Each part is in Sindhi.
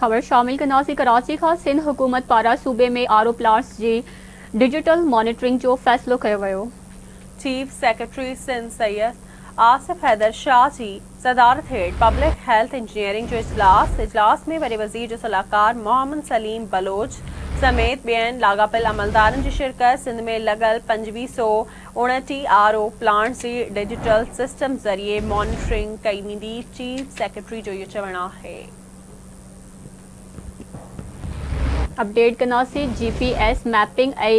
خبر شامل ڪنداسين ڪراچي کان سنڌ حڪومت پاران صوبي ۾ آر او پلانٽس جي ڊجيٽل مانيٽرنگ جو فيصلو ڪيو ويو. چيف سيڪريٽري سنڌ سيد آصف حيدر شاهه جي صدارت هيٺ پبلڪ هيلٿ انجنيئرنگ جو اجلاس، اجلاس ۾ وڏي وزير جو صلاحڪار محمد سليم بلوچ سميت ٻين لاڳاپيل عملدارن جي شرڪت، سنڌ ۾ لڳل 2529 آر او پلانٽس جي ڊجيٽل سسٽم ذريعي مانيٽرنگ ڪئي ويندي، چيف سيڪريٽري جو اهو چوڻ آهي. اپڊيٽ ڪنداسين G P S mapping ۽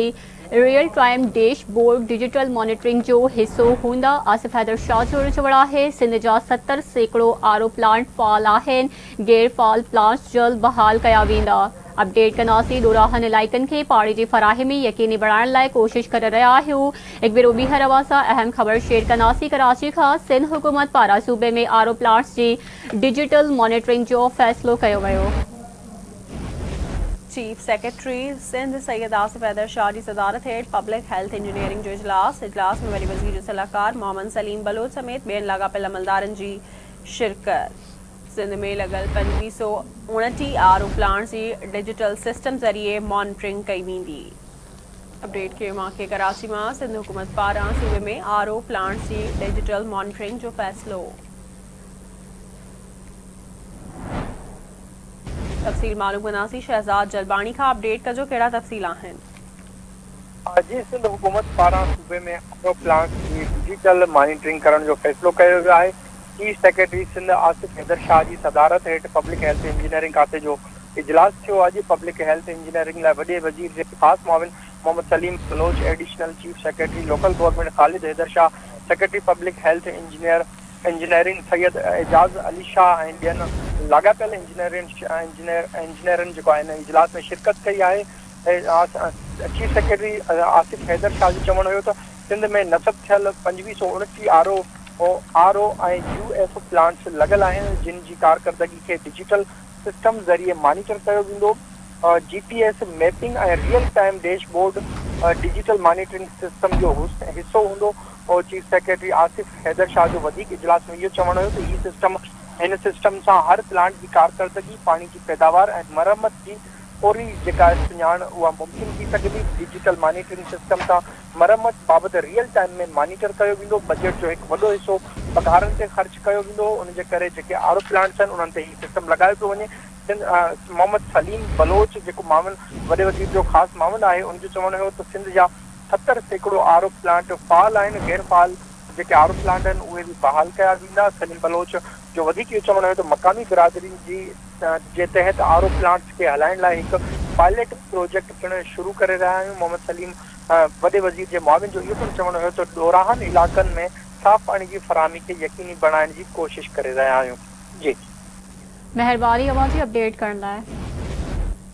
real time dashboard digital monitoring جو حصو هوندا آصف حيدر شاهه جو چوڻ آهي سنڌ جا 70% آر او پلانٽ فعال آهن غير فعال پلانٽس جلد بحال ڪيا ويندا اپڊيٽ ڪنداسين ڏوراهن علائقن کي پاڻي جي فراهمي يقيني بڻائڻ لاء ڪوشش ڪري رهيا آهيون هڪ ڀيرو ٻيهر اوهان سان اهم خبر شيئر ڪنداسين ڪراچي کان سنڌ حڪومت پاران صوبي ۾ آر او پلانٽس جي ڊجيٽل مانيٽرنگ جو فيصلو ڪيو ويو. چيف سيڪريٽري سنڌ سيد آصف حيدر شاهه جي صدارت هيٺ پبلڪ هيلٿ انجنيئرنگ جو اجلاس، اجلاس ۾ وڏي وزير جو صلاحڪار محمد سليم بلوچ سميت ٻين لاڳاپيل عملدارن جي شرڪت. سنڌ ۾ لڳل 2529 آر او پلانٽس جي ڊجيٽل سسٽم ذريعي مانيٽرنگ ڪئي ويندي. اپڊيٽ ڪيو مان کي ڪراچي مان سنڌ حڪومت پاران صوبي ۾ آر او پلانٽس جي ڊجيٽل مانيٽرنگ جو فيصلو. تفصيل معلوم ڪنداسين شهزاد جلباڻي کان اپڊيٽ ڪجو ڪهڙا تفصيل آهن. جي سنڌ حڪومت پاران صوبي ۾ آر او پلانٽس جي ڊجيٽل مانيٽرنگ ڪرڻ جو فيصلو ڪيو ويو آهي. چيف سيڪريٽري سنڌ آصف حيدر شاهه جي صدارت هيٺ پبلڪ هيلٿ انجنيئرنگ کاتي جو اجلاس ٿيو. اڄ پبلڪ هيلٿ انجنيئرنگ لاء وڏي وزير جي خاص معاون Muhammad Saleem Baloch, additional chief secretary local government Khalid Haider Shah, secretary public health engineering Syed Ejaz Ali Shah ۽ ٻين لاڳاپيل انجنيئرن جيڪو آهي ان اجلاس ۾ شرڪت ڪئي آهي. چيف سيڪريٽري آصف حيدر شاهه جو چوڻ هيو ته سنڌ ۾ نصب ٿيل 2529 R O, R O ۽ U F plants لڳل آهن جن جي ڪارڪردگي کي ڊجيٽل سسٽم ذريعي مانيٽر ڪيو ويندو، G P S mapping ۽ real time dashboard digital monitoring system جو حصو هوندو. چيف سيڪريٽري آصف حيدر شاهه جو وڌيڪ اجلاس ۾ اهو چوڻ هيو ته هي سسٽم هن سسٽم سان هر پلانٽ جي ڪارڪردگي، پاڻي جي پيداوار ۽ مرمت جي فوري جيڪا سڃاڻ اها ممڪن ٿي سگهندي، ڊجيٽل مانيٽرنگ سسٽم سان مرمت بابت ريئل ٽائيم ۾ مانيٽر ڪيو ويندو، بجيٽ جو هڪ وڏو حصو پگهارن تي خرچ ڪيو ويندو هو، ان جي ڪري جيڪي آر او پلانٽس آهن انهن تي هي سسٽم لڳايو پيو وڃي. محمد سليم بلوچ جيڪو معاون وڏي وزير جو خاص معاون آهي ان جو چوڻ هيو ته سنڌ جا 70% آر او پلانٽ فعال آهن، غير فعال جيڪي آر او پلانٽ آهن اهي به بحال ڪيا ويندا. سليم بلوچ جو وڌيڪ اهو چوڻ هيو ته مقامي برادرين جي جي تحت آر او پلانٽس کي هلائڻ لاء هڪ پائلٽ پروجيڪٽ پڻ شروع ڪري رهيا آهيون. محمد سليم وڏي وزير جي معاون جو اهو پڻ چوڻ هيو ته ڏوراهن علائقن ۾ صاف پاڻي جي فراهمي کي يقيني بڻائڻ جي ڪوشش ڪري رهيا آهيون. جي. مهرباني اوهان جي اپڊيٽ ڪرڻ لاء.